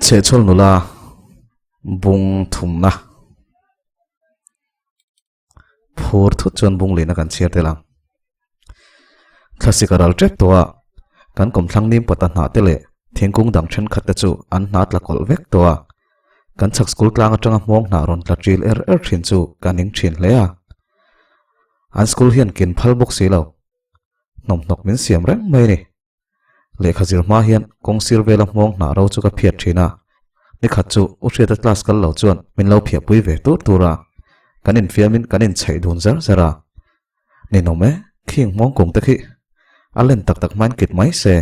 Chhehchhawl nula bung thumna phur thut chuan bung lehna kan chhiar tel ang. Thlasik a ral tep tawh a, kan kawmthlang nim pawta hnah te leh thingkung dang thenkhat te chu an hna tla kawlh vek tawh a. Kan chhak school tlang atanga hmawng hnah rawn tla ṭil er er thin chu ka ning thin hle a. An school hian kin phal bawk si lo. Hnawmhnawk min siam reng mai a ni. Lehkha zir hma hian kawng sir vela hmawng hnah ro chu ka phiat thin a, nikhat chu U Hriata class kal lo chuan min lo phiahpui ve tur tur a, kan infiamin kan inchheih dun zar zar a. Ninawm e, khing hmawng kung te khi a len tak tak hmain kit mai se,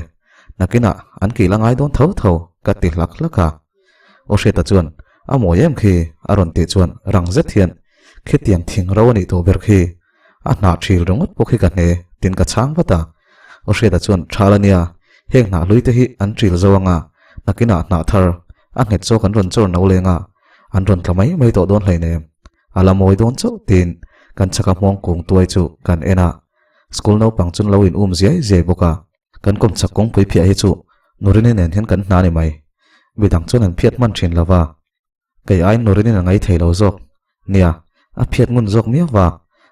nakinah an kil a ngai dawn tho tho ka ti hlak hlak a. U Hriata chuan a mawi em khi a rawn tih chuan rang zet hian khitiang thing ro a nih tawh ber khi A hnah ṭhil ringawt pawh khi ka hne, tin ka chhang vat a. Aw Hriata chuan, Ṭhal a nia, heng hnah hlui te hi an ṭil zo anga, nakinah hnah thar, a nghet zawk an rawn chawr no leng a, an rawn tla mai mai tawh dawn hleinem. A la mawi dawn chauh, tiin kan chhaka hmawng kung tuai chu kan en a. School naupang chun lo in um ziai ziai bawk a. Kan kawm chhak kawngpui phiah hi chu Nurini nen hian kan hna ni mai. Midang chuan an phiat hman ṭhin lo va. Kei aiin Norinin a ngaithei lo zawk. Nia, a phiat ngun zawk miau va.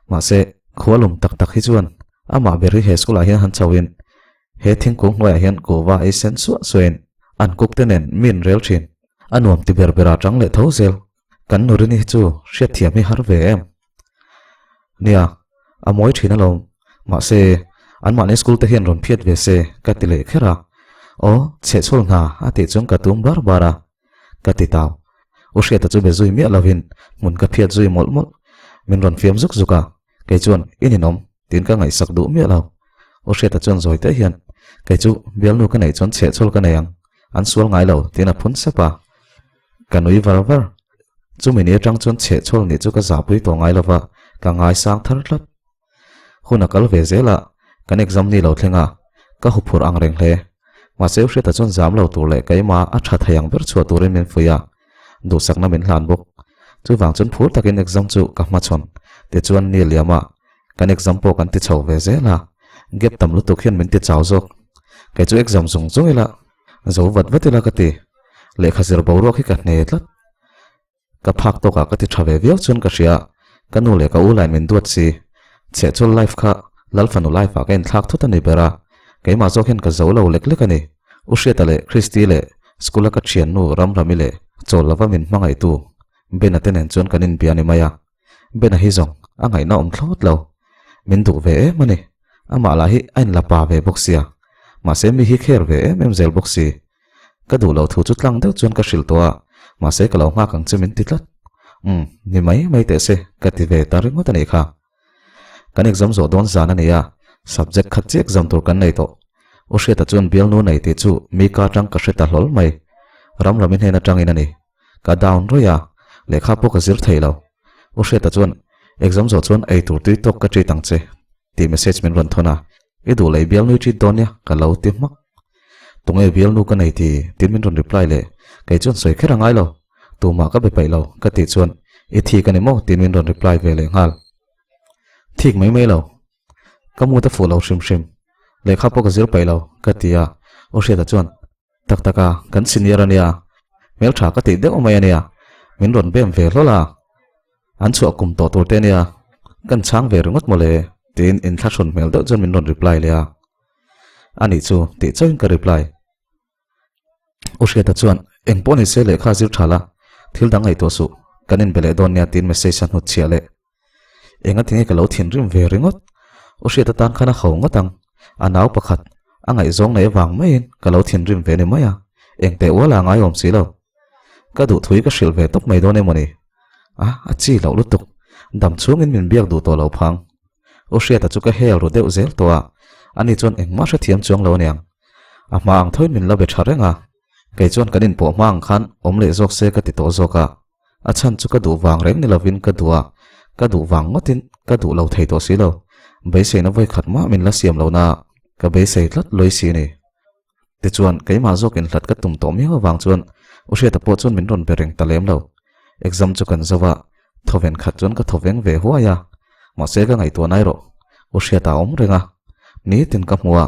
Mahse, khua lum tak tak hi chuan amah ber hi he school ah hian han chhoin he thingkung hnuaiah hian kuhva ei sen suah suahin an cook te nen min rel thin. A nuam ti ber berah chang leh tho zel. Kan Norini hi chu hriatthiam hi har ve em. Nia, a mawi thin alawm. Mahse, anmahni school te hian rawn phiat ve se ka ti leh kher a. Aw, chhehchhawl hna a tih chuan ka tum bar bar a. Ka ti tau. U Hriata chu be zui miah lovin hmun ka phiat zui mawlh mawlh. Min rawn fiam zuk zuk a, kei chuan i ninawm tiin ka ngaihsak duh miah lo. U Hriata chuan zawi te hian, Kei chu bialnu ka neih chuan chhehchhawl ka nei ang, an sual ngai lo tiin a phun sep a. Ka nui var var. Chumi ni atang chuan chhehchhawl nih chu ka zahpui tawh ngai lova, ka ngaisang thar tlat. Hun a kal ve zel a, kan exam ni lo thleng a, ka huphurh ang reng hle. Mahse u Hriata chuan zam lo tur leh keimah a tha thei ang ber chhuah turin min fuih a, duhsakna min hlan bawk. Chuvang chuan phur takin exam chu ka hmachhawn. Tichuan ni liam a, kan exam pawh kan ti chho ve zel a, gap tam lutuk hian min ti chau zawk. Kei chu exam zung zung ila, zo vat vat ila ka ti. Lehkha zir boruak hi ka hne tlat. Ka phak tawkah ka ti tha ve viau chuan ka hria, ka nu leh ka u lain min duat si. Chhehchhawl life kha Lal fanu life ah ka inthlak thut a ni ber a, keimah zawk hian ka zo lo lek lek a ni. U Hriata leh Christy leh school a ka thiannu Ramrami leh chawl lova min hmangaihtu Bena te nen chuan kan inbia ni mai a. Bena hi zawng a ngaihna awm thlawt lo. Min duh ve em a ni. Amah lah hi a inla pa ve bawk sia. Mahse mi hi kher ve em em zel bawk si. Ka duh loh thu chu tlang deuh chuan ka hrilh tawh a, mahse ka lo nghak ang che min ti tlat. Umm, ni mai mai teh se, ka ti ve ta ringawt a nih kha. Kan exam zawh dawn zan a ni a, subject khat chiah exam tur kan nei tawh. U Hriata chuan bialnu nei tih chu mi ka atang ka hre ta hlawl mai. Ramrami hnen atangin a ni. Ka down rawih a, lehkha pawh ka zir thei lo. U Hriata chuan, Exam zawh chuan ei tur tui tawk ka treat ang che, tih message min rawn thawn a, I duh leh i bialnu i treat dawn nia, ka lo ti hmak. Tunge bialnu ka nei ti tin min rawn reply leh, kei chuan sawi kher a ngai lo, tumah ka be paih lo ka tih chuan i thik a ni maw tiin min rawn reply ve leh nghal. Thik mai mai lo, ka mood a fuh lo hrim hrim, lehkha pawh ka zir paih lo ka ti a, U Hriata chuan tak tak a kan senior a nia, hmeltha ka tih deuh mai a nia, min rawn bem ve hlawl a. An chhuah kum tawh tur te ania, kan chhang ve ringawt mawle tiin inthlahrun hmel deuh chuan min rawn reply leh a. Anih chu tih chauhin ka reply. U Hriata chuan eng pawh ni se lehkha zir tha la, thil dang ngaihtuah suh, kan inbe leh dawn nia tiin message a hnut chhiah leh. Enga tinge ka lo thinrim ve ringawt? U Hriata tan khan a ho ngawt ang, a nau pakhat a ngaihzawng nei avang maiin ka lo thinrim ve ni mai a, engteh ual a ngai awm si lo. Ka duh thui ka hrilh ve tawp mai dawn emaw ni? A, a chi loh lutuk. Dam chhungin min biak duh tawh lo phang. U Hriata chu ka hel ru deuh zel tawh a, ani chuan engmah hrethiam chuang lo aniang. A hma ang thoin min la be tha reng a, kei chuan kan inpawh hma ang khan awm leh zawk se ka ti tawh zawk a. A chhan chu ka duh vang reng ni lovin ka duh a, ka duh vang ngawtin ka duh lo thei tawh si lo. Beiseina vawikhat mah min la siam lo na, ka beisei tlat lui si ni. Tichuan, keimah zawkin hlat ka tum tawh miau avang chuan U Hriata pawh chuan min rawn be reng ta lem lo. Exam chu kan zo a, thawven khat chuan ka thawveng ve huai a. Mahse ka ngaihtuah nai rawh, U Hriata a awm reng a, nitin ka hmu a,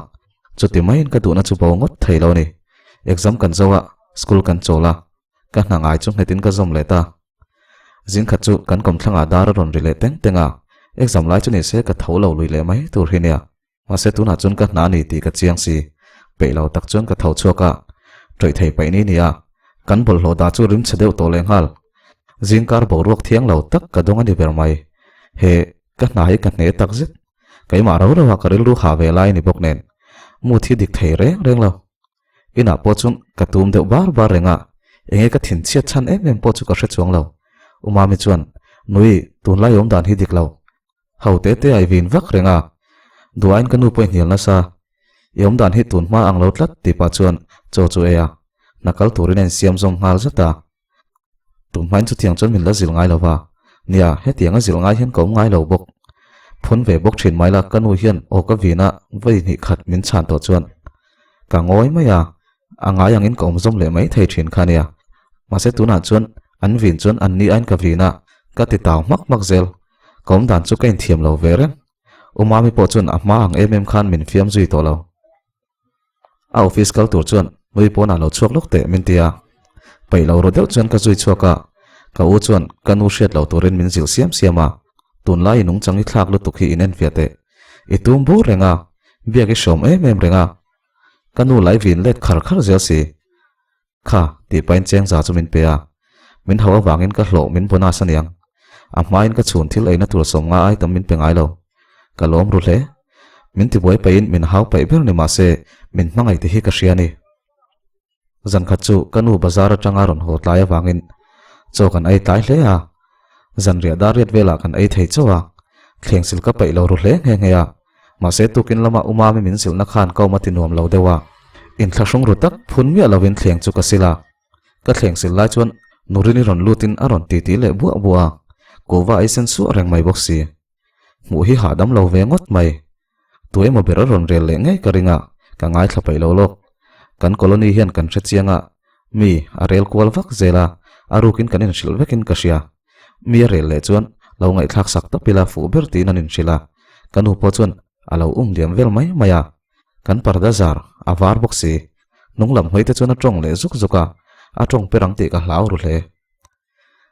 chuti maiin ka duhna chu bo ngawt thei lo a ni. Exam kan zo a, school kan chawl a. Ka hna ngai chu nghetin ka zawm leh ta. Zing khat chu kan kawmthlangah dar a rawn ri leh teng teng a, exam lai chu ni se ka tho lo lui leh mai tur hi nia. Mahse tunah chuan ka hna a ni tih ka chiang si. Peih lo tak chuan ka tho chhuak a, ṭawih thei paih ni nia. Kan bawlhhlawh dah chu rim chhe deuh tawh leh nghal. Zingkar boruak thiang lo tak ka dawng a ni ber mai. He ka hna hi ka hne tak zet. Keimah ro ro a ka rilru hah ve lai a ni bawk nen. Mood hi dik thei reng reng lo. Inah pawh chuan ka tum deuh bar bar reng a, enge ka thin chhiat chhan em em pawh chu ka hre chuang lo. U Mami chuan, Nui, tunlai awm dan hi dik lo. Ho te te a i vin vak reng a, duain ka nu pawh i hnial nasa. I awm dan hi tun hma ang lo tlat tih pah chuan chaw chu ei a, hna kal turin a insiam zawm nghal zat a. Tun hmain chutiang chuan min la zilh ngai lo va, nia, hetiang a zilh ngai hian ka awm ngai lo bawk. Phun ve bawk thin mai la, ka nu hian aw ka vin a, vawi hnih khat min chhan tawh chuan ka ngawi mai a, a ngai angin ka awm zawm leh mai thei thin kha nia. Mahse tunah chuan an vin chuan an ni aiin ka vin a, ka ti tau hmak hmak zel. Ka awm dan chu ka inthiam lo ve reng. U Mami pawh chuan a hma ang em em khan min fiam zui tawh lo. A office kal tur chuan nui pawnah lo chhuak lawk teh min ti a. Peih lo ru deuh chuan ka zui chhuak a, ka u chuan ka nu hriat lo turin min zilh siam siam a, tunlai i nungchang i thlak lutuk hi in enfiah teh. I tum bur reng a, biak i hrawm em em reng a. Ka nu lai vin let khar khar zel si. Kha, tih pahin chengza chu min pe a. Min hauh avangin ka hlawh min bonus aniang. A hmain ka chhun thil eina tur sawmnga ai tam min pe ngai lo. Ka lawm ru hle. Min tibuai pahin min hau paih ber ni mahse min hmangaih te hi ka hria a ni. Zan khat chu ka nu bazar atanga rawn haw tlai avangin chaw kan ei tlai hle a. Zanriah dar riat velah kan ei thei chauh a. Thleng sil ka paih lo ru hle nghe nghe a. Mahse tukin lama u Mami min zilhna khan ka awm a ti nuam lo deuh a. Inthlahrung ru tak phun miah lovin thleng chu ka sil a. Ka thleng sil lai chuan Nurini rawn lutin a rawn titi leh buah buah a, kuhva a isen suah reng mai bawk si. Hmuh hi hahdam lo ve ngawt mai. Tu emaw ber a rawn rel leh ngei ka ring a, ka ngaithla paih lo lawk. Kan colony hian kan hre chiang a, mi a rel kual vak zel a, a rukin kan inhrilh vekin ka hria. Mi a rel leh chuan lo ngaihthlak sak tawp ila fuh ber tiin an inhrilh a, ka nu pawh chuan a lo um liam vel mai mai a. Kan parda zar a var bawk si. Hnung lam hawi te chuan a tawng leh zuk zuk a, a tawng per ang tih ka hlau ru hle.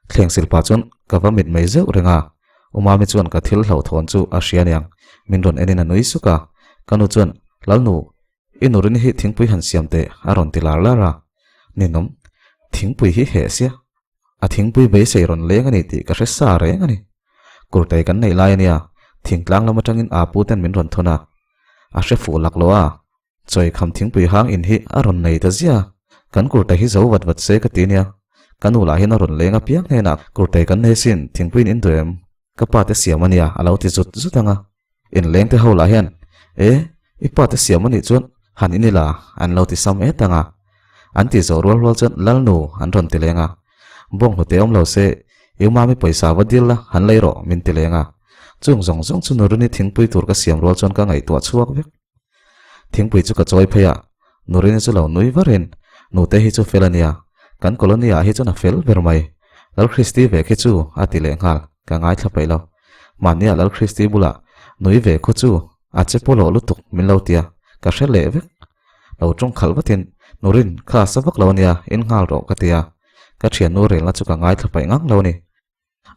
Thleng sil pah chuan ka va mit mai zeuh reng a, U Mami chuan ka thil hlauhthawn chu a hria aniang, min rawn enin a nui suk a. Ka nu chuan, Lalnu, I nurin hi thingpui han siam teh a rawn ti lar lar a. Ninawm, thingpui hi heh sia. A thingpui beisei rawn leng a ni tih ka hre sa reng a ni. Kurtei kan neih lai a nia, thingtlang lam atangin aa pu ten min rawn thawn a. A hre fuh lak lo a, chawi kham thingpui hang in hi a rawn nei ta zia. Kan kurtei hi zo vat vat se ka ti nia. Ka nu lah hian a rawn leng a piang hnenah kurtei kan nei sin, thingpui in in duh em? Ka pa te siam a nia a lo ti zut zut ang a. Inleng te ho lah hian, E, i pa te siam a nih chuan han in ila an lo ti sam et ang a. An ti zawh rual rual chuan Lalnu an rawn ti leng a. Bawng hnute awm lo se, i umami pawisa va dil la, han lei rawh min ti leng a. Chung zawng zawng chu Nurini thingpui tur ka siam rual chuan ka ngaihtuah chhuak vek. Thingpui chu ka chawi phei a, Nurini chu lo nui varin, Nute hi chu fel a nia, kan colony ah hi chuan a fel ber mai. Lal Christy ve khi chu a ti leh nghal, ka ngaithla peih lo. Mahnia Lal Christy bulah nui ve khu chu a che pawlawh lutuk min lo tia, ka hre leh vek. Lo tawng khalh vatin, Nurin, kha sa vak lo ania, in nghal rawh ka ti a. Ka thiannu relna chu ka ngaithla paih ngang lo a ni.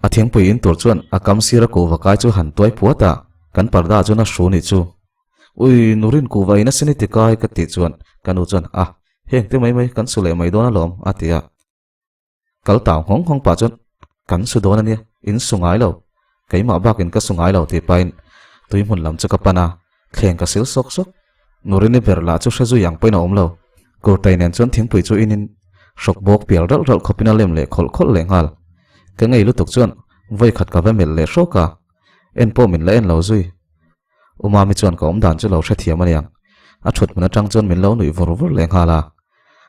A thingpui in tur chuan a kam sira kuhva kai chu han tuai puat a, kan parda ah chuan a hru nih chu. Ui, Nurin kuhva in a seni ti kai ka tih chuan ka nu chuan, A, heng te mai mai kan su leh mai dawn alawm a ti a. Kal tau nghawng nghawng pah chuan kan su dawn a nia, in su ngai lo, keimah bakin ka su ngai lo tih pahin tui hmun lam chu ka pan a, thleng ka sil sawk sawk. Nurini ber lah chu hre zui ang pawhin a awm lo. Kurtai nen chuan thingpui chu inin hrawk bawk pial ralh ralh khawpin a lem leh khawlh khawlh leh nghal. Ka ngei lutuk chuan vawi khat ka va melh leh hrawk a, en pawh min la en lo zui. U Mami chuan ka awm dan chu lo hrethiam aniang. A thut hmun atang chuan min lo nuih vur vur leh nghal a.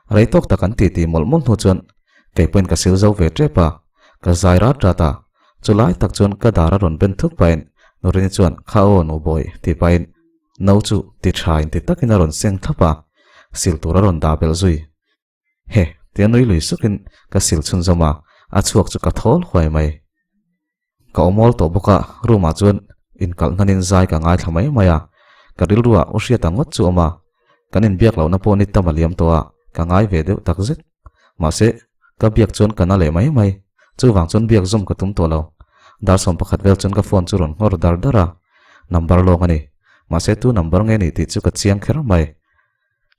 Rei tawk tak an titi mawlh mawlh hnu chuan kei pawhin ka sil zo ve tep a, ka zai rat rat a. Chu lai tak chuan ka dar a rawn ben thuk pahin Nurini chuan kha aw nu bawi tih pahin no chu ti tha in ti takin a rawn seng thlap a, sil tur a rawn dah belh zui. He, tia nui lui sukin ka sil chhunzawm a, a chhuak chu ka thawl huai mai. Ka awmawl tawh bawk a, room ah chuan inkalh hnanin zai ka ngaithla mai mai a, ka rilruah u hriat ang ngawt chu awm a, kan inbiak lohna pawh ni tam a liam tawh a, ka ngai ve deuh tak zet. Mahse, Ka biak chuan ka na leh mai mai. Chuvang chuan biak zawm ka tum tawh lo. Dar 11 vel chuan ka phone chu rawn nghawr dar dar a. Number lawng a ni. Mahse tu number nge ni tih chu ka chiang kher mai.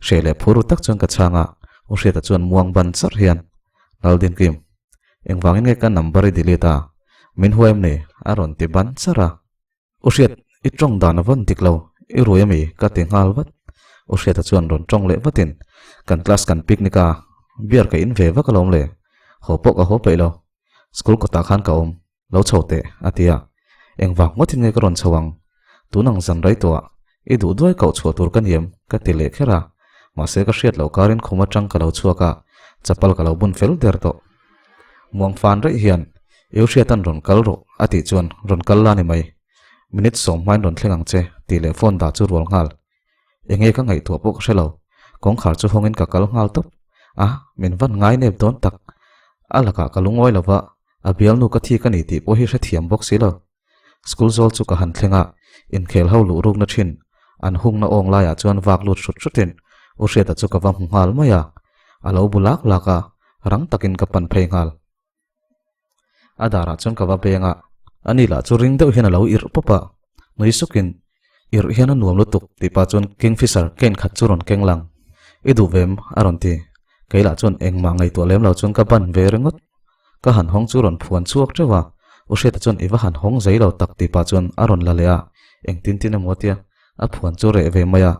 Hreh leh phur ru tak chuan ka chhang a, U Hriata chuan muang ban charh hian, Laldinkim, engvangin nge ka number i delete a? Min huai em ni? a rawn ti ban charh a. U Hriat, i tawng dan a vawn dik lo, i rui ami? ka ti nghal vat. U Hriata chuan rawn tawng leh vatin, Kan class kan picnic a, beer ka in ve vak alawm le, haw pawh ka haw peih lo, school kawtah khan ka awm, lo chho teh, a ti a. Engvang ngawtin nge ka rawn chho ang? Tun ang zan rei tawhah i duh duai koh chhuah tur ka ni em? ka ti leh kher a. Mahse ka hriat loh karin khum atang ka lo chhuak a, chapal ka lo bun fel der tawh. Muang fan raih hian, Eu hriatan rawn kal rawh, a tih chuan, Rawn kal la ni mai. Minute sawm hmain rawn thleng ang che, tih leh phone dah chu rual nghal. Enge ka ngaihtuah pawh ka hre lo. Kawngkhar chu hawngin ka kal nghal tawp. A, min van ngai nep dawn tak. A lakah ka lungawi lo va, a bialnu ka thik a ni tih pawh hi hrethiam bawk si lo. School zawl chu ka han thleng a, inkhel ho luh rukna thin an hungna awng laiah chuan vak lut hrut hrutin U Hriata chu ka va hmu nghal mai a, a lo bu lak lak a, rang takin ka pan phei nghal. A darah chuan ka va beng a, ani lah chu ring deuh hian a lo irh pawp a, nui sukin, Irh hian a nuam lutuk tih pah chuan Kingfisher cane khat chu rawn keng lang. I duh ve em? a rawn ti. Kei lah chuan engmah ngaihtuah lem lo chuan ka ban ve ringawt. Ka han hawng chu rawn phuan chhuak teuh a, U Hriata chuan i va han hawng zei lo tak tih pah chuan a rawn la leh a, engtin tin emaw tia a phuan chu reh ve mai a,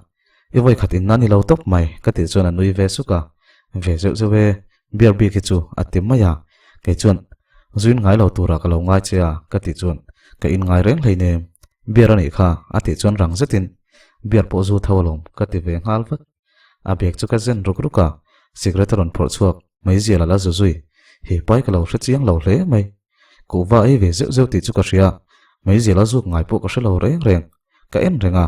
I vawi khat in nan i lo tawp mai ka tih chuan a nui ve suk a, ve zeuh zeuh e, beer bik hi chu a ti mai a, kei chuan zuin ngai lo turah ka lo ngai che a ka tih chuan ka in ngai reng hleinem, beer a nih kha a tih chuan rang zetin beer pawh zu tho alawm ka ti ve nghal vat. A bag chu ka zen ruk ruk a, cigarette a rawn phawrh chhuak mai zial a la zu zui. He pai ka lo hre chiang lo hle mai. Kuhva ei ve zeuh zeuh tih chu ka hria, mai zial a zuk ngai pawh ka hre lo reng reng. Ka en reng a,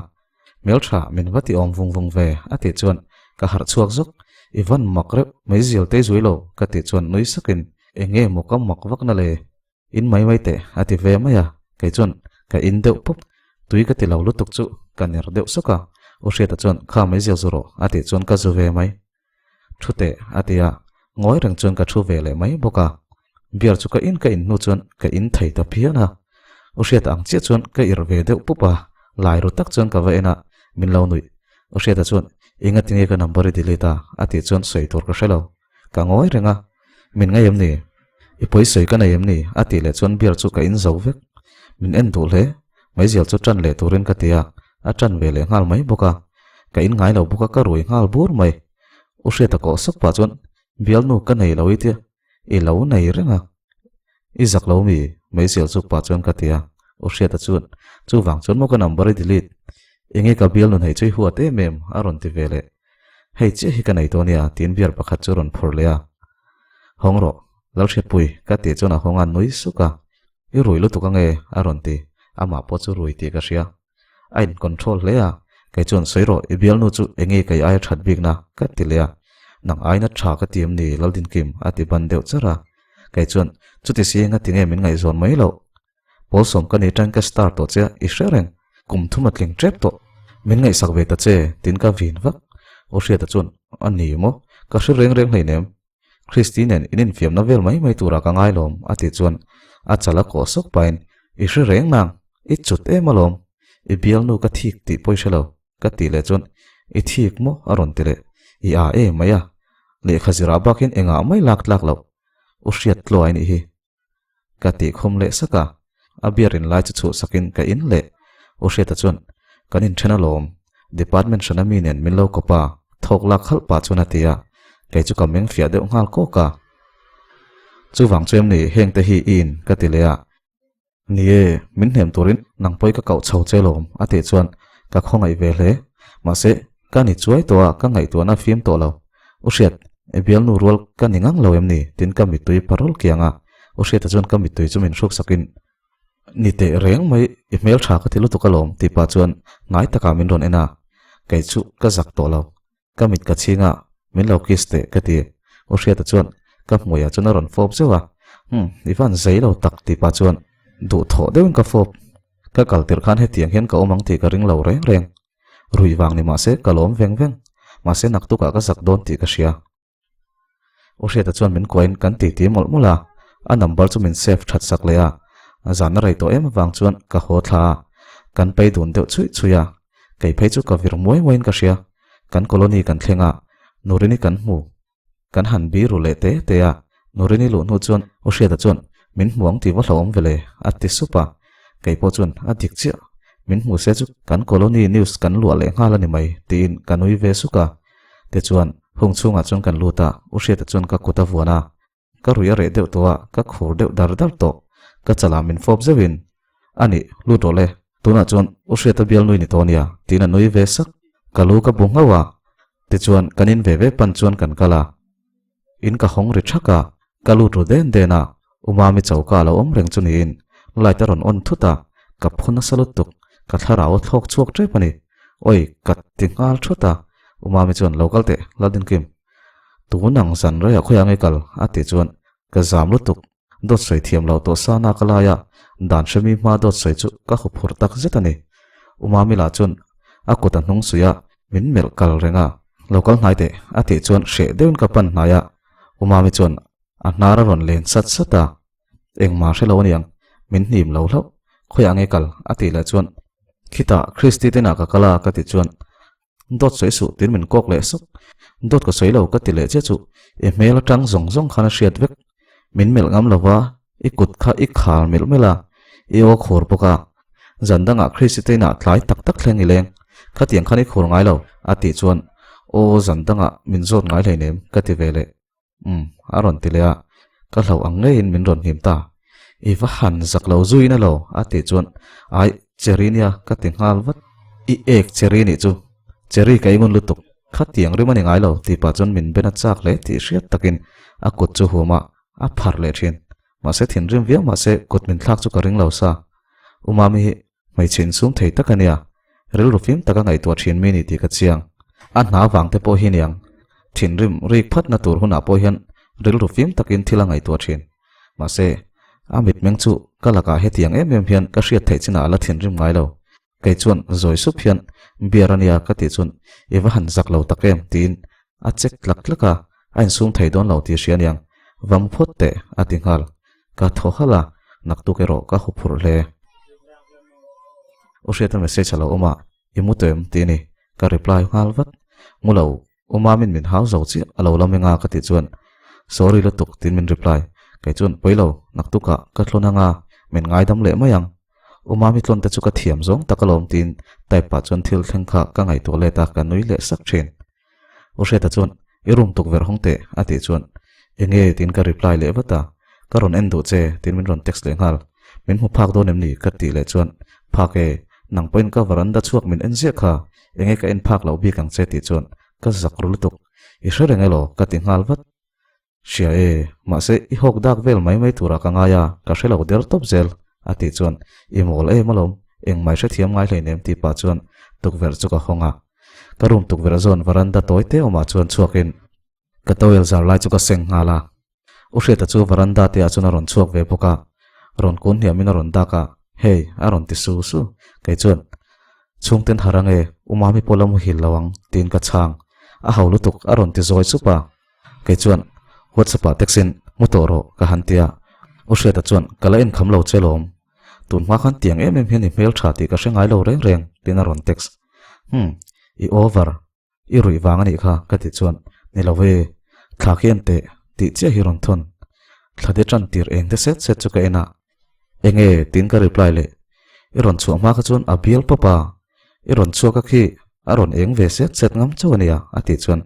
Hmeltha min va ti awm vung vung ve a tih chuan ka harh chhuak zuk. I van mak reuh, mai zial te zui lo ka tih chuan nui sakin, Eng nge maw ka mak vak na le? In mai mai teh a ti ve mai a, kei chuan ka in deuh pup. Tui ka ti lo lutuk chu ka ner deuh sawk a, U Hriata chuan kha mai zial zu rawh a tih chuan ka zu ve mai. Thu teh a ti a, ngawi reng chuan ka thu ve leh mai bawk a. Beer chu ka in ka in hnu chuan ka in thei ta phian a. U Hriata ang chiah chuan ka irh ve deuh pup a, lai ru tak chuan ka va en a, min lo nuih. U Hriata chuan engati nge ka number i delete a a tih chuan sawi tur ka hre lo. Ka ngawi reng a, Min ngaih em ni? I pawisawi ka nei em ni? a tih leh chuan beer chu ka in zo vek. Min en duh hle. Meizial chu tan leh turin ka ti a, a tan ve leh nghal mai bawk a. Ka in ngai lo bawk a, ka rui nghal bur mai. U Hriata kawh sawk pah chuan, Bialnu ka nei lo i tia, i lo nei reng a. I zak lo mi? Meizial chuk pah chuan ka ti a. U Hriata chuan, Chuvang chuan maw ka number i delete? Enge ka bialnu hei chu i huat em em? a rawn ti ve leh. Hei chiah hi ka nei tawh nia tiin beer pakhat chu rawn phur leh a. Hawng rawh, Lalhriatpui ka tih chuan a hawng a nui suk a. I rui lutuk ange a rawn ti, amah pawh chu rui tih ka hria. A in control hle a, kei chuan sawi rawh i bialnu chu enge kei aia that bikna ka ti leh a. Nang aina tha ka ti em ni Laldinkim a ti ban deuh char a. Kei chuan chuti si enga tinge min ngaihzawn mai loh. Pawl sawm ka ni tang ka star tawh che a, i hre reng. Kum thum a tling tep tawh. Min ngaihsak ve ta che, tin ka vin vak. Aw Hriata chuan, A ni maw? Ka hre reng reng hleinem. Christy nen in infiamna vel mai mai turah ka ngai lawm, a tih chuan a chal a kawh sawk pahin, I hre reng nang, i cut em alawm. I bialnu ka thik tih pawh i hre lo, ka tih leh chuan, I thik maw? a rawn ti leh. I a e mai a, lehkha zirah bakin engah mai lak tlak loh. U Hriat tluai nih hi. Ka tih khum leh sak a, a beer in lai chu chhuh sakin ka in leh. U Hriata chuan, Kan inthen alawm, department hrana mi nen min lo kawp a, thawk lak khalh pah chuan a ti a, kei chu ka meng fiah deuh nghal kawk a. Chuvang chu em ni heng te hi i in? ka ti leh a. Ni e, min hnem turin nang pawh i ka kauh chho che lawm, a tih chuan ka khawngaih ve hle. Mahse, ka ni chuai tawh a, ka ngaihtuahna a fim tawh lo. U Hriat, i bialnu rual ka ni ngang lo em ni? tiin ka mittui parol kiang a. U Hriata chuan ka mittui chu min hruk sakin, Ni teh reng mai, i hmel tha ka ti lutuk alawm, tih pah chuan ngai takah min rawn en a. Kei chu ka zak tawh lo. Ka mit ka chhing a, min lo kiss teh ka ti. U Hriata chuan ka hmuiah chuan a rawn fawp zeuh a, Umm, i van zei lo tak tih pah chuan duhthawh deuhin ka fawp. Ka kal tirh khan hetiang hian ka awm ang tih ka ring lo reng reng. Rui vang ni mahse ka lawm veng veng. Mahse naktukah ka zak dawn tih ka hria. U Hriata chuan min kuahin kan titi mawlh mawlh a, a number chu min save that sak leh a, zan a rei tawh em avang chuan ka haw thla a, kan pei dun deuh chhuih chhuih a, kei phei chu ka vir muai muaiin ka hria, kan colony kan thleng a, Nurini kan hmu. Kan han bi ru leh te te a, Nurini luh hnu chuan U Hriata chuan min hmu ang tih va hlauhawm ve le a ti sup a, kei pawh chuan a dik chiah, min hmu se chu kan colony news kan luah leh nghal a ni mai tiin ka nui ve suk a, tichuan hung chhungah chuan kan lut a, U Hriata chuan ka kut a vuan a, ka rui a reh deuh tawh a, ka khur deuh dar dar tawh, ka chalah min fawp zeuhin a nih lut rawh le, tunah chuan U Hriata bial nui ni tawh a nia tiin a nui ve sak, ka lu ka bu nghauh a, Tichuan, kan in ve ve pan chuan kan kal a. In ka hawng ri thak a, ka lut ru den den a, U Mami choka a lo awm reng chu niin light a rawn on thut a, ka phu nasa lutuk, ka thlarau a thlawk chhuak tep a ni. Oi, ka ti nghal thut a, U Mami chuan lo kal teh, Laldinkim. Tun ang zan reiah khawiah nge kal? a tih chuan ka zam lutuk, dawt sawi thiam lo tawh sa nak a lai a, dan hremi hma dawt sawi chu ka hu phur tak zet a ni. U Mami lah chuan a kut a hnung suih a, min melh kal reng a, Lo kal hnai teh a tih chuan hreh deuhin ka pan hnai a, U Mami chuan a hnar a rawn len sat sat a, Engmah hre lo a niang, min hnim lo hlauh, khawiah nge kal? a tih leh chuan Khitah Christy te inah ka kal a ka tih chuan Dawt sawi suh tiin min kawk leh sawk. Dawt ka sawi lo ka ti leh che chu i hmel atang zawng zawng khan a hriat vek. Min melh ngam lo va, i kut kha i khar melh melh a, i aw khur bawk a. Zan dangah Christy te inah tlai tak tak thleng i leng. Khatiang khan i khur ngai lo a tih chuan aw zan dangah min zawt ngai hleinem ka ti ve leh. Umm a rawn ti leh a, ka hlauh ang ngeiin min rawn hnim ta. I va han zak lo zuiin a lo a tih chuan ai Cherry nia ka ti nghal vat. I ek Cherry nih chu, Cherry ka ingun lutuk, khatiang rim a ni ngai lo tih pah chuan min ben a chak hle tih hriat takin a kut chu hum a, a pharh leh thin. Mahse thinrim viau mahse kut min thlak chu ka ring lo sa. U Mami hi Hmeichhe insum thei tak a nia, rilru fim taka ngaihtuah thin mi ni tih ka chiang. A hna vang te pawh hi niang, thinrim rik phatna tur hunah pawh hian rilru fim takin thil a ngaihtuah thin. Mahse, a mitmeng chu ka lakah hetiang em em hian ka hriat theih chinah a la thinrim ngai lo. Kei chuan zawi sup hian beer a nia ka tih chuan i va han zak lo tak em tiin a check tlak tlak a, a insum thei dawn lo tih hria niang, va mu phawt teh a ti nghal. Ka thaw halh a, naktuk erawh ka hu phurh hle. U Hriata message a lo awm a, I mu tawh em? tih a ni. Ka reply nghal vat. Mu lo, U Mamin min hau zo chiah a lo la meng a ka tih chuan, Sorry lutuk tiin min reply. Kei chuan, Pawi lo, naktukah ka tlawn ang a, min ngaidam leh mai ang. U Mami tlawn te chu ka thiam zawng tak alawm tiin type pah chuan thil thleng kha ka ngaihtuah let a, ka nui leh sak thin. U Hriata chuan, I room tukverh hawng teh, a tih chuan, Enge? tiin ka reply leh vat a. Ka rawn en duh che, tiin min rawn text leh nghal. Min hmu phak dawn em ni? ka tih leh chuan, Phak e, nang pawhin ka varanda chhuak min en ziah kha, enge ka en phak loh bik ang che tih chuan ka zak ru lutuk. I hre reng elaw? ka ti nghal vat. Hria e, mahse i hawk dak vel mai mai turah ka ngai a, ka hre lo der tawp zel, a tih chuan, I mawl em alawm, engmai hrethiam ngai hleinem tih pah chuan tukverh chu ka hawng a. Ka room tukverh zawn varanda tawi te awmah chuan chhuakin ka towel zar lai chu ka seng nghal a. U Hriata chu varanda te ah chuan a rawn chhuak ve bawk a, rawn kun hniamin a rawn dak a, Hey, a rawn ti su su. Kei chuan, Chhungten har ange, U Mami pawh la muhil lo ang, tiin ka chhang. A ho lutuk, a rawn ti zawi sup a. Kei chuan, WhatsApp ah text in, Mu tawh rawh, ka han ti a. U Hriata chuan, Ka la inkham lo che lawm. Tun hma khan tiang em em hian i hmel tha tih ka hre ngai lo reng reng, tiin a rawn text. Umm, i over, i ruih vang a nih kha, ka tih chuan, Ni lo e, thla khi en teh, tih chiah hi rawn thawn. Thla te tan tir eng te set set chu ka en a. Enge? tiin ka reply leh. I rawn chhuah hma kha chuan a bial pawp a, i rawn chhuak a khi a rawn eng ve set set ngam chauh a nia, a tih chuan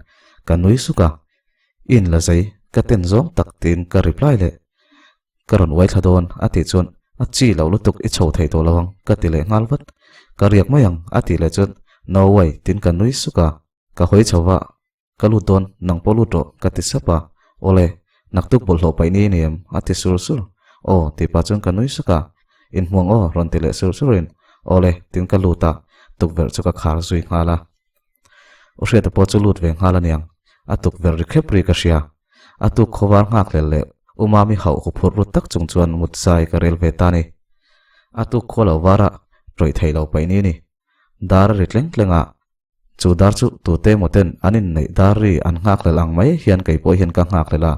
ka nui suk a. I inla zei, ka ten zawng tak, tiin ka reply leh. Ka rawn uai thla dawn, a tih chuan, A chi loh lutuk i chho thei tawh lo ang, ka ti leh nghal vat. Ka riak mai ang, a tih leh chuan, No way, tiin ka nui suk a. Ka hawi chho va, Ka lut dawn, nang pawh lut rawh, ka ti sap a. Awle, naktuk bawlhhlawh paih ni ni em? a ti sur sur. Aw, tih pah chuan ka nui suk a. Inhmuang aw, rawn ti leh sur surin, Awle, tiin ka lut a, tukverh chu ka khar zui nghal a. U Hriata pawh chu lut ve nghal a niang, a tukverh ri khep ri ka hria. A tuk khawvar nghakhlel leh U Mami hauh huphurh ru tak chung chuan mut zai ka rel ve ta ni. A tuk khaw lo vara rawih theih lo paih ni ni. Dar a ri tleng tleng a, chu dar chu tute emaw ten an inneih dar ri an nghakhlel ang mai hian kei pawh hian ka nghakhlel a.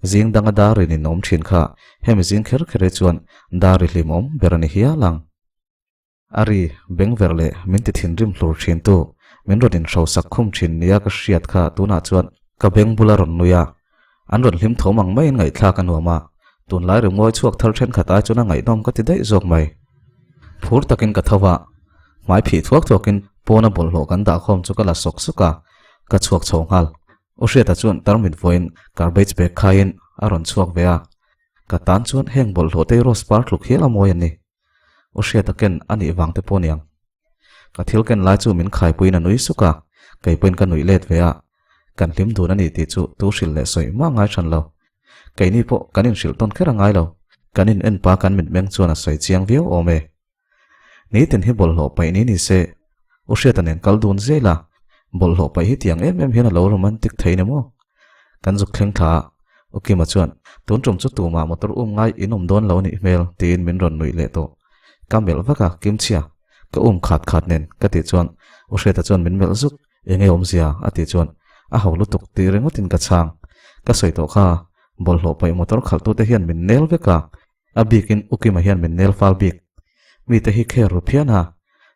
Zing danga dar rin in awm thin kha hemi zing kher kher hi chuan dar ri hlimawm ber a ni hial ang. A ri beng ver leh min ti thinrim hlur thin tu, min rawn inhrosak khum thin nia ka hriat kha tunah chuan ka beng bula rawn nui a, an rawn hlim thawm ang maiin ngaihthlak a nuam a, tunlai rimawi chhuak thar thenkhat ai chuan a ngaihnawm ka ti daih zawk mai. Phur takin ka tho a, hmai phih thuak thuakin pawna bawlhhlawh kan dahkhawm chu ka la sawk sawk a, ka chhuak chho nghal. U Hriata chuan tarmit vawiin garbage bag khaiin a rawn chhuak ve a, ka tan chuan heng bawlhhlawh te rose par tluk hial a mawi a ni. U Hriata ken a nih vang te pawh niang. Ka thil ken lai chu min khaipuiin a nui suk a, kei pawhin ka nuih let ve a, kan hlim dun a ni tih chu tu hrilh leh sawi mah ngai hran lo. Keini pawh kan inhrilh tawn kher a ngai lo, kan in en pa kan mitmeng chuan a sawi chiang viau awm e. Nitin hi bawlhhlawh paih ni ni se, U Hriata nen kal dun zel a, bawlhhlawh paih hi tiang em em hian a lo romantic thei ni maw? Kan zuk thleng thla a, U Kima chuan, Tun tum chu tumah motor um ngai in awm dawn lo nih hmel, tiin min rawn nuih leh tawh. Ka melh vak a, Kimchhia, ka um khat khat nen, ka tih chuan U Hriata chuan min melh zuk, Enge awmzia? a tih chuan, A ho lutuk tih ringawtin ka chhang. Ka sawi tawh kha, bawlhhlawh paih motor khalhtute hian min nel vek a, A bikin U Kima hian min nel fal bik. Mite hi kher ru phian a,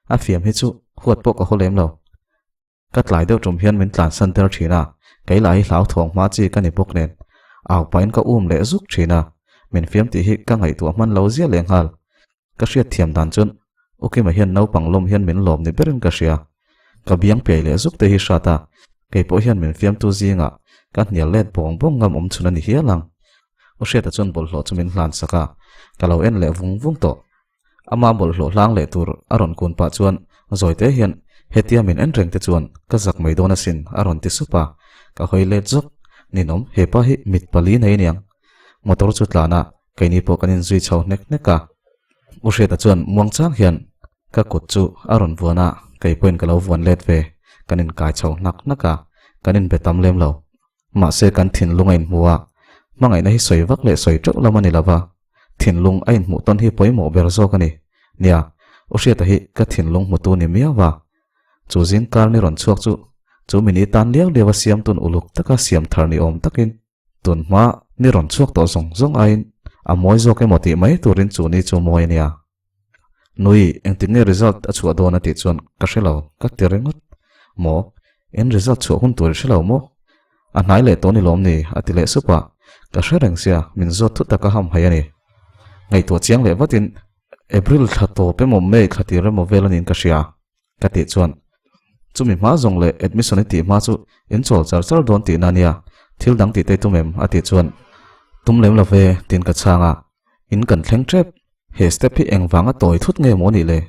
a fiam hi chu huat pawh ka haw lem lo. Ka tlai deuh tum hian min tlansan ter thin a, kei lah hi hlauthawng hma chi ka ni bawk nen. Au pahin ka um leh zuk thin a, min fiam tih hi ka ngaihtuah hman lo zia leh nghal. Ka hriat thiam dan chuan U Kima hian naupang lawm hian min lawm ni berin ka hria. Ka biang piai leh zuk te hi hrat a, kei pawh hian min fiamtu zingah ka hnial let bawng bawng ngam awm chhun a ni hial ang. U Hriata chuan bawlhhlawh chu min hlan sak a, ka lo en leh vung vung tawh. Ama bawlhhlawh hlang leh tur a rawn kun pah chuan Zawite hian hetia min en reng te chuan ka zak mai dawn asin a rawn ti sup a, ka hawi let zawk. Ninawm, hepa hi mit pali nei aniang. Motor chu tlan a, keini pawh kan inzui chho hnek hnek a. U Hriata chuan muang chang hian ka kut chu a rawn vuan a, kei pawhin ka lo vuan let ve. Kan inkai chho hnak hnak a, kan inbe tam lem lo. Mahse kan thinlung a inhmu a, hmangaihna hi sawi vak leh sawi teuh lam a ni lova, thinlung a inhmuh tawn hi pawimawh ber zawk a ni. Nia, U Hriata hi ka thinlung hmutu ni miau a. Chu zing kar ni rawn chhuak chu, chu mini tan liau liau a siam tun uluk taka siam thar ni awm takin tun hma ni rawn chhuak tawh zawng zawng aiin a mawi zawk emaw tih mai turin chu ni chu mawi a nia. Nui, engtin nge result a chhuah dawn a tih chuan ka hre lo, ka ti ringawt. Maw? In result chhuah hun tur i hre lo maw? A hnai leh tawh ni lawm ni? a ti leh sup a, ka hre reng sia, min zawt thut tak a ham hai a ni. Ngaihtuah chiang leh vatin, April thla tawp emaw May thla tir emaw vel a niin ka hria, ka tih chuan, Chumi hma zawng leh admission i tih hma chu in chawl char char dawn tihna a nia, thil dang tih te i tum em? a tih chuan, Tum lem lo ve, tiin ka chhang a. In kan thleng tep, he step hi engvanga tawi thut nge maw nih le?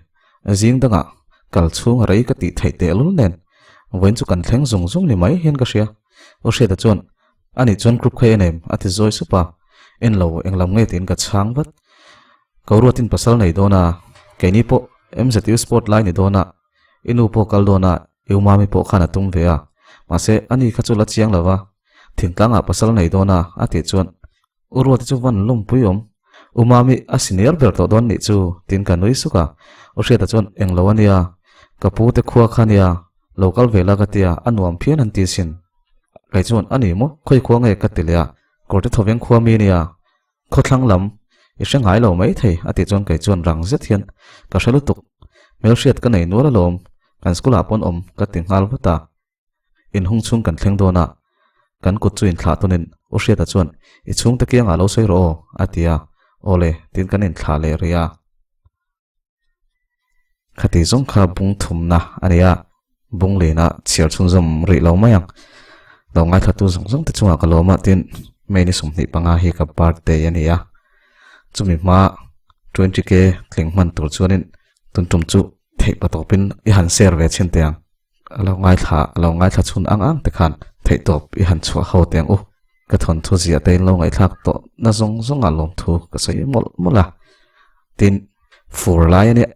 Zing dangah kal chhung a rei ka tih theih tehlul nen vawiin chu kan thleng zung zung ni mai hian ka hria. U Hriata chuan, Anih chuan group kha en em? a ti zawi sup a, En lo, englam nge tiin ka chhang vat. Ko ruatin pasal nei dawn a, keini pawh MZU sport lai ni dawn a, i nu pawh kal dawn a, i u mami pawh khan a tum ve a, mahse ani kha chu la chiang lo va, thingtlangah pasal nei dawn a, a tih chuan U Ruati chu van lawmpui awm. U Mami a senior ber tawh dawn nih chu tiin ka nui suk a. U Hriata chuan eng lo a nia, ka pu te khua kha nia, lo kal ve la ka tia, a nuam phian an ti sin. Kei chuan a ni maw, khawi khua nge ka ti leh a, Kawrte Thawveng khua mi nia, khawthlang lam i hre ngai lo mai thei a tih chuan kei chuan rang zet hian ka hre lutuk, hmelhriat ka nei nual alawm, kan school ah pawn awm ka ti nghal vat a. Inhung chhung kan thleng dawn a, kan kut chu inthlah tawnin U Hriata chuan i chhungte kiangah lo sawi rawh aw a ti a, aw le tiin kan inthlah leh rih a. Khati zawng kha bung thumna a ni a, bung lena chhiar chhunzawm rih lo mai ang. Lo ngaithlatu zawng zawng te chungah ka lawm a tin May ni 25 hi ka birthday a ni a, chumi hma 20k tling hman tur chuanin tun tum chu theih patawpin i han share ve chhin teh ang. A lo ngaithla, a lo ngaithla chhun ang ang te khan theihtawp i han chhuah ho teh ang u. Ka thawnthu ziah te in lo ngaihthlak tawh na zawng zawng ah lawmthu ka sawi mawlh mawlh a. Tin, fur lai a nia,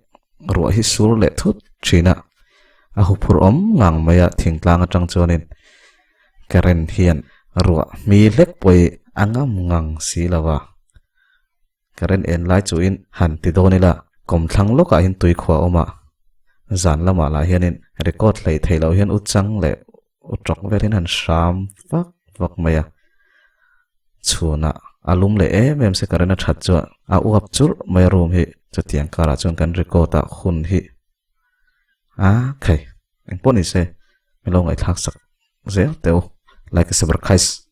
ruah hi sur leh thut thin a, a huphurh awm ngang mai a thingtlang atang chuanin current hian ruah hmi hlek pawh hi a ngam ngang si lo a. Current en lai chuhin han ti dawn ila, kawmthlang lawkah hian tuikhua a awm a, zan lamah lah hianin record hleih theih loh hian u chang leh u tawk velin han hram vak vak mai a. Chhunah a lum leh em em se ka rin a that chuan a uap churh mai a room hi chutiang karah chuan kan record a hun hi a khai engpawh ni se min lo ngaihthlak sak zel teh u like a subscribe.